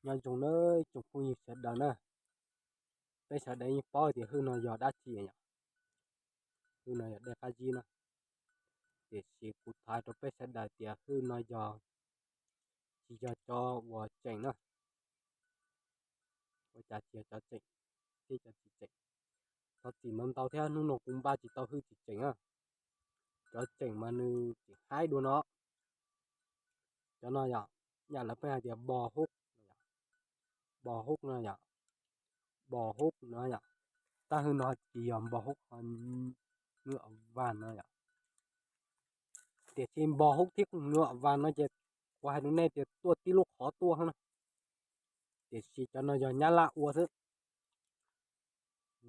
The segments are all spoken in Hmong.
Nyob zoo na tsoom phooj ywg sawv daws na, peb sawv daws yeej paub tias hwj no yog dab tsi yom, hwj no yog dej qab zib na, tiam sis kuv thov rau peb sawv daws tias hwj no yog tsis yog cov uas tseem na, ua cas tsis yog cov tseem thiab cov tsis tseem. Thov txim ntau ntau thiab hnub no kuv npaj tsis tau hwj tsis tseem na, cov tseem mas nws tseem haib dua no. Cov no yom, yam lawv pheej hais tias npo hub, npo hub no yom, npo hub no yom, tab hwj no tsis yog npo hub, nws vam no yom. Tiam sis npo hub thiab nws vam no ces kuv hais rau nej tias tuaj tib lub qhov tuaj na, tiam sis cov no yog nyab laj ua xwb.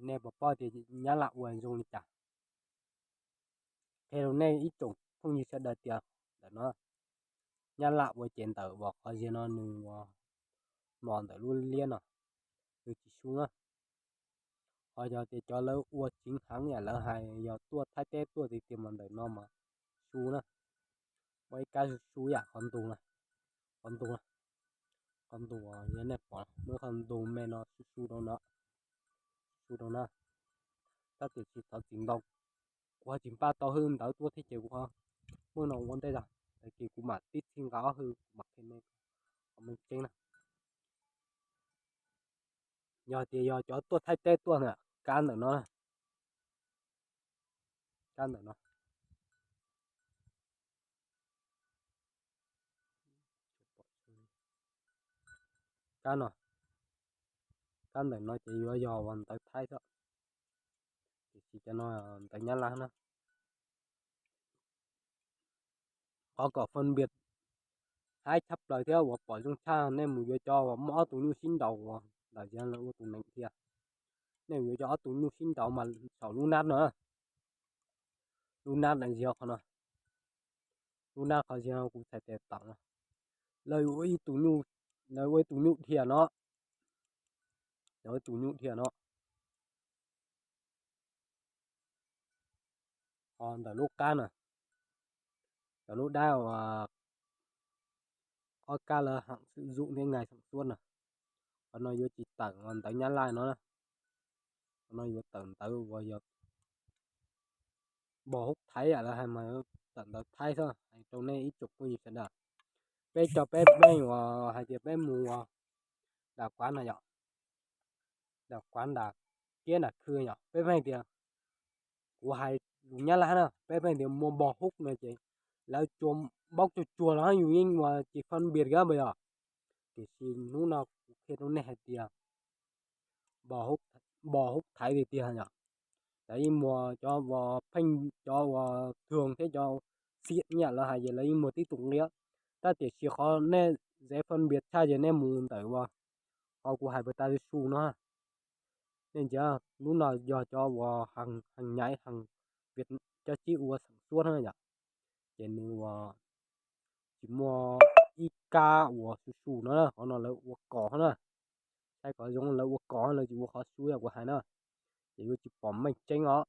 Nej puas paub tias nyab laj ua zoo li cas? Qhia rau nej ib tsoom phooj ywg sawv daws tias ntawm no nyab laj ua ces ntawm uas qhov ziag no nws mos ntawm lub liab no, nws tsis su na. Ho yog tias cov lawv ua tseem heev yam lawv hais yog tuaj Thaib teb tuaj tiag tiag mas ntawm no mas su na. Ua ib kab su su yam qhov ntug, qhov ntug, qhov ntug, yog nej pom muaj qhov ntug me no su su rau no, su rau no. Tab tiam sis thov txim ntau, kuv ho tsis npaj tau hwj ntawd tuaj thiab ces kuv ho muaj no ua ntej tag, tag kis kuv mam tib txhij nqa ob hwj kuv mam qhia nej qhov meej tseeb na. Yog tias yog cov tuaj Thaib teb tuaj na, kab ntawm no, kab ntawm no, kab no, kab ntawm no ces yuav yog uas ntawv Thaib xwb, tiam sis cov no ntawv Nyab Laj na. Qhov kom phân biệt haib tshaj plaws thiab uas pom zoo tshaj nej mus yuav cov uas muaj ob tug nyuj sib nraus uas ntawm ziag lawv ua tus nees thiab. Nej mus yuav cov ob tug nyuj sib nraus mas saum lub nab no, lub nab ntawm ziag qhov no, lub nab qhov ziag kuv txhais tes tawm no, lawv ua ib tug nyuj, lawv ua ib tug nyuj dhia no, lawv ua ib tug nyuj dhia no. Ho ntawm lub qab na, ntawm lub dab uas ob kab lawv hawm xwm zum thiab ngai xeem xuab na, qhov no yuav tsis tawm ntawv Nyab Laj no, qhov no yuav tawm ntawv uas yog npog hub Thaib yam lawv hais mas tawm ntawv Thaib xwb. Hais rau nej ib tsoom phooj ywg sawv daws, peb cov peb pheej uas hais tias peb mus ua dam kuav no yom, dam kuav nram kiab nram khw yom, peb pheej tias, kuv hais lus Nyab Laj na, peb pheej tias muaj npog hub no ces lawv tsuas paub tsuag tsuag los yus yeej ua tsis phân biệt kiag npaum yog. Tiam sis hnub no kuv qhia rau nej hais tias npog hub Thaib tiag tiag yom, lawv yeej muaj cov uas pheej, cov uas thường thiab cov xiam yam lawv hais ces lawv yeej muaj tib tus nqi, tab tiam sis qhov nej dễ phân biệt tshaj ces nej mus ntawm uas qhov kuv hais puas tas su no. Nej ntsia, lub no yog cov uas heev nyaiv heev, cov tsib ua xeem xuab na yom, ces nws uas tsis muaj ib kab uas su su no, qhov no lawv ua kom na, saib kom zoo lawv ua kom lawv tsis ua qhov su yam kuv hais na, ces yuav tsis pom meej tseeb os.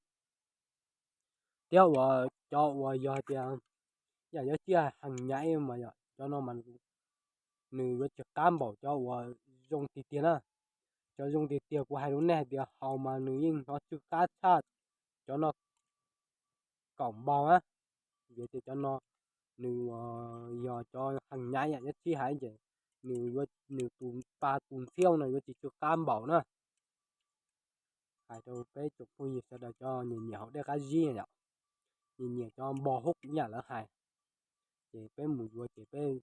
Thiab uas cov uas yog tias yam yuav tsis heev nyaiv mas yog cov no mas nws yuav tsw qab npaum cov uas zoo tiag tiag na. Cov zoo tiag tiag kuv hais rau nej hais tias haus mas nws yeej hnov tsw qab tshaj cov no kaum npaug na. Vim tias cov no nws yog cov heev nyaiv yam yuav tsis hais ces nws, nws tus pa tus ntxhiab no yuav tsis tsw qab npaum na. Hais rau peb tsoom phooj ywg sawv daws cov nyiam nyiam haus dej qab zib yom, nyiam nyiam cov npog hub yam lawv hais, ces peb mus yuav ces peb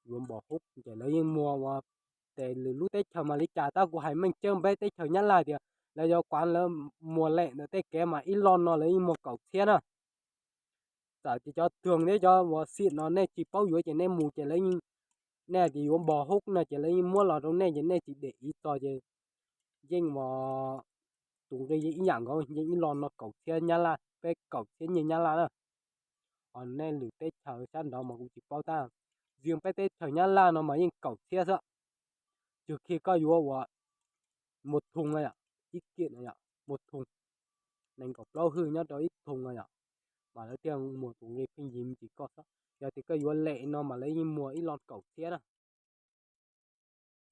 yuav npog hub ces lawv yeej muag ua tes lwm lub teb chaws mas li cas tab kuv hais meej tseeb peb teb chaws Nyab Laj tias lawv yuav kuav lawv muag lem ntawm tej kev mas ib lon no lawv yeej muag kaum txhiab na. Txawm tias cov thường thiab cov uas xiam no nej tsis paub yuav ces nej mus ces lawv yeej, nej hais tias yuav npog hub no ces lawv yeej muab los rau nej ces nej tsis để ý txog ces yeej ua tus nqi yeej ib yam nkaus, yeej ib lon no kaum txhiab Nyab Laj, peb kaum txhiab nyiaj Nyab Laj na. Ho nej lwm teb chaws sab nraud mas kuv tsis paub tab, riêng peb teb chaws Nyab Laj no mas yeej kaum txhiab xwb. Tsuas khi koj yuav ua một thùng no yom, ib kiag no yom, một thùng, nees nkaum plaub hwj nyob rau ib thùng no yom, mas lawv thiaj muag tus nqi pheej yim tsis koj xwb. Yog tias koj yuav lem no mas lawv yeej muag ib lon kaum txhiab na.